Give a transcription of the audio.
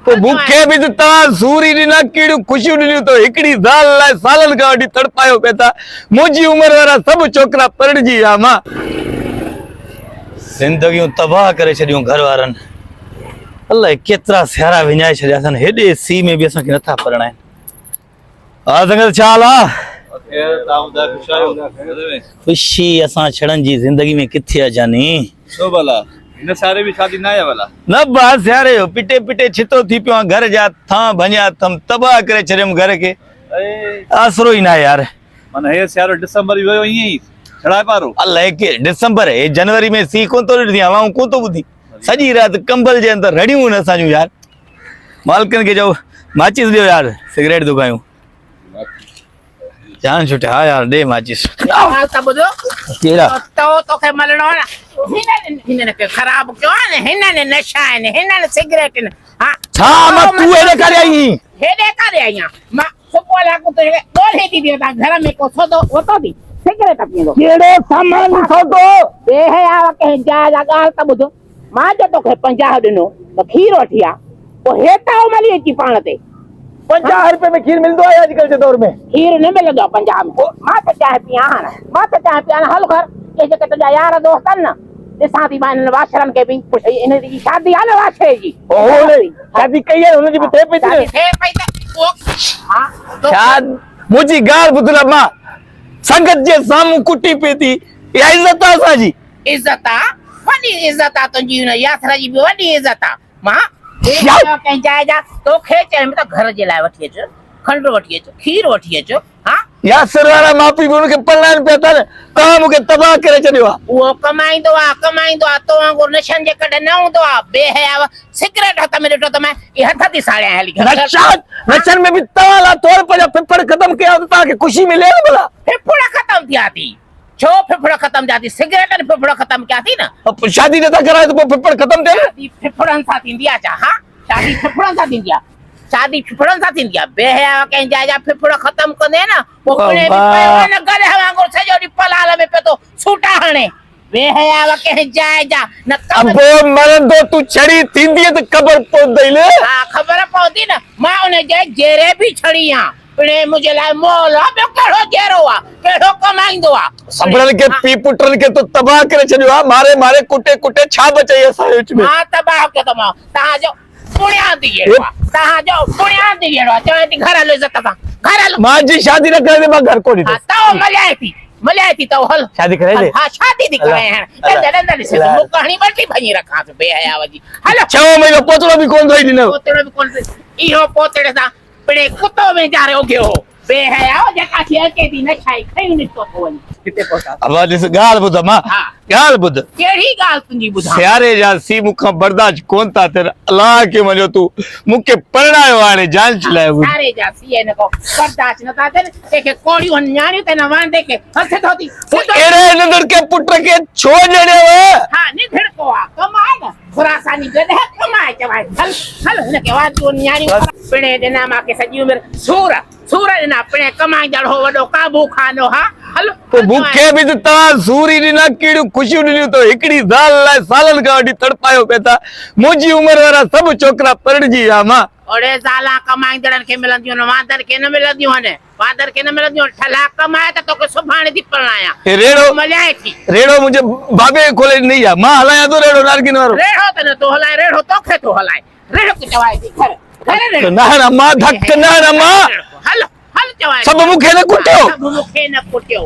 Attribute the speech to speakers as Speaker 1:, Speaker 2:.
Speaker 1: پوء مون کي به ته توهان سور ئي ڏنا، ڪهڙيون خوشيون ڏنيون اٿو. هڪڙي زال لاء سالن کان وٺي تڙپايو پئي ٿا. منهنجي عمر وارا سڀ ڇوڪرا پرڻجي ويا. مان.
Speaker 2: زندگيون تباهه ڪري ڇڏيون گهر وارن. الائي ڪيترا سيارا وڃائي ڇڏيا اٿن. هيڏي سيء ۾ به اسان کي نٿا پرڻائين. ها سنگت ڇا حال آ؟ خوشي اسان ڇڙن جي زندگي ۾ ڪٿي آ جاني.
Speaker 3: ڇو ڀلا هن سياري به شادي ناهي ڀلا.
Speaker 2: نه ڀا سياري جو پٽي پٽي ڇتو ٿي پيو آن گهر جا ٿان ڀڃيا اٿم تباهه ڪري ڇڏيم گهر کي آسرو ئي ناهي يار.
Speaker 3: معنيٰ هي سيارو ڊسمبر ئي ويو ائين ئي ڇڙائي پارو.
Speaker 2: الائي ڪي ڊسمبر هي جنوري ۾ سيء ڪونه ٿو ڏسين هوائون ڪونه ٿو ٻڌين سڄي رات ڪمبل جي اندر رڙيون آهن اسان جون يار. مالڪن کي چئو ماچيس ڏيو يار سگريٽ دکايون جان ڇٽي ها يار ڏي ماچيس
Speaker 4: ڳالهه ته ٻڌو
Speaker 2: ڪهڙا
Speaker 4: تو توکي ملڻو آهي نه هنن هنن کي خراب ڪيو آهي نه هنن نشا آهن هنن سگريٽ آهن ها
Speaker 2: ڇا مان تون هيڏي ڪري آئي آهين
Speaker 4: هيڏي ڪري آئي آهيان مان صبح لاء ڪو تنهنجي ڳولهي ٿي پيو تان گهر ۾ ڪو سودو وتو ٿي سگريٽ پيئندو
Speaker 1: ڪهڙو سامان سودو
Speaker 4: بي حيا ڪنهن جاء جا ڳالهه ته ٻڌ مان جو توکي 50 ڏنو ته کير وٺي آ، پوء هيتائو ملي اچي پاڻ تي.
Speaker 1: 50 رپئي ۾ کير ملندو آهي اڄڪلهه جي دور ۾؟
Speaker 4: کير نه ملندو آ 50 ۾. مان ته چانهه پيان هاڻ. مان ته چانهه پيان هل گهر، اهي جيڪي تنهنجا يار دوست آهن نه، ڏسان ٿي مان انهن واشرن کي به. هن جي شادي آ نه واشري جي.
Speaker 1: هو شادي ڪئي آهي هن جي به ٿئي پئي ٿي نه.
Speaker 4: شادي ٿئي پئي ته پوء ها تو.
Speaker 2: ڇا منهنجي ڳالهه ٻڌ نه مان سنگت جي سامهون ڪٽي پئي ٿي اها عزت آ اسان جي.
Speaker 4: عزت آ، وڏي عزت آ تنهنجي ان ياسر جي به وڏي عزت آ. مان ڪنهن جاء جا توکي چيم ته گهر جي لاء وٺي اچ، کنڊ وٺي اچ، کير وٺي اچ، ها؟
Speaker 2: ياسر وارا ماء پيء به ان کي پرڻائن پيا ٿا نه، توهان مون کي تباهه ڪري ڇڏيو آ.
Speaker 4: اهو ڪمائيندو آ، ڪمائيندو آ، تو وانگر نشن جي ڪڍ نه هوندو آ، بي حيا سگريٽ هٿ ۾ ڏٺو ته مان اهي هٿ ٿي ساڙيان هلي گهر.
Speaker 2: نشا، نشن ۾ به توهان لاء ٿورا پنهنجا ڦڦڙ ختم ڪيا ته توهان کي خوشي ملي نه ڀلا.
Speaker 4: ڦڦڙ ختم ٿيا ٿي. ڇو ڦڦڙ ختم ٿيا ٿي؟ سگريٽن ڦڦڙ ختم ڪيا ٿي نه.
Speaker 2: شادي نٿا ڪرايو ته پوء ڦڦڙ ختم ٿيا نه.
Speaker 4: شادي ڦڦڙن سان ٿيندي آ ڇا؟ ها شادي ڦڦڙن سان ٿيندي آ. شادي ڦڦڙن سان ٿيندي آ. بي حيا ڪنهن جاء جا ڦڦڙ ختم ڪندين نه پوء پڻهين به پيو آ نه گڏهه وانگر سڄو ڏينهن پلال ۾ پيو ٿو سوٽا هڻي. بي حيا ڪنهن جاء جا نه ڪم.
Speaker 2: ابو مرندو تون ڇڙي ٿيندينء ته خبر پوندئي نه.
Speaker 4: ها خبر پوندي نه. مان ان جي جيري به ڇڙي آن. پڻهين منهنجي لاء مئل آ، ٻيو ڪهڙو جيئرو آ، ڪهڙو ڪمائيندو آ.
Speaker 2: سڀنن کي پيء پٽن کي تو تباهه ڪري ڇڏيو آ، ماري ماري ڪٽي ڪٽي ڇا بچئي اسان جي وچ ۾.
Speaker 4: مان تباهه ڪيو ته مان توهان جو بڻياد ئي اهڙو آ، توهان جو بڻياد ئي اهڙو آ، چوين ٿي گهر هلو عزت سان، گهر هلو.
Speaker 2: مان جي شادي نه ڪرائيندين مان گهر ڪونه ايندس.
Speaker 4: ها تو مليائين ٿي، مليائين ٿي تو هل.
Speaker 2: شادي ڪرائيندين؟
Speaker 4: ها شادي ٿي ڪرايان هاڻ، ڏند ڏند ڏسي ٿو مڪ هڻي ٻٽي ڀڃي رکانس بي حيا جي، هلو.
Speaker 2: ڇهون مهينو پوتڙو به ڪونه ڌوئي ڏنو.
Speaker 4: پوتڙو به ڪونه ڌوئي، اهو پوتڙي سان پڻهين ڪتو وينجاري اگهيو هو. بي حيائو جيڪا ٿي اچي ٿي نشائي کنيون نڪتو ٿو وڃي. ڪٿي پهتاسين.
Speaker 2: ابا ڏس ڳالهه ٻڌ امان ڳالهه ٻڌ.
Speaker 4: ڪهڙي ڳالهه تنهنجي ٻڌان.
Speaker 2: سياري جا سي مون کان برداشت ڪونه ٿا ٿين الله کي مڃو تون مون کي پرڻايو هاڻي جان ڇڏايو.
Speaker 4: سياري جا سي هن کان برداشت نه ٿا ٿين ڪنهن کي ڪوڙيون هن نياڻيون ته هن واندي کي هٿ ٿو ٿي.
Speaker 2: پوء اهڙي نڌڙڪي پٽ کي ڇو ڄڻيو.
Speaker 4: ها نڌڙڪو آ ڪمائي نه. خراساني گڏهه ڪمائي چوائي هل هل هن کي واديون نياڻيون پڻهين ڏنا مان کي سڄي عمر سور سور ڏنا پڻهين ڪمائيندڙ هو وڏو قابو خانو ها هل
Speaker 2: پوء مون کي به ته توهان سور ئي ڏنا ڪهڙيون خوشيون ڏنيون اٿو هڪڙي زال لاء سالن کان وٺي تڙپايو پئي ٿا منهنجي عمر وارا سڀ ڇوڪرا پرڻجي ويا مان.
Speaker 4: اڙي زالان ڪمائيندڙن کي ملنديون آهن واندن کي نه ملنديون آهن. وادر کي نه ملنديون ٺلها ڪمائي ته توکي سڀاڻي ٿي پرڻايان.
Speaker 2: هي ريڙهو
Speaker 4: مليائين ٿي.
Speaker 2: ريڙهو منهنجي بابي کي کولي ڏني آ مان هلايان ٿو ريڙهو نارگين وارو.
Speaker 4: ريڙهو ته نه ٿو هلائين ريڙهو توکي ٿو هلائي. ريڙهو ڪي چوائي ٿي گهر گهر ريڙهو.
Speaker 2: نه هڻ امان ڌڪ نه هڻ امان.
Speaker 4: هل هل چوائي.
Speaker 2: سڀ مون کي نه ڪٽيو.
Speaker 4: سڀ مون کي نه ڪٽيو.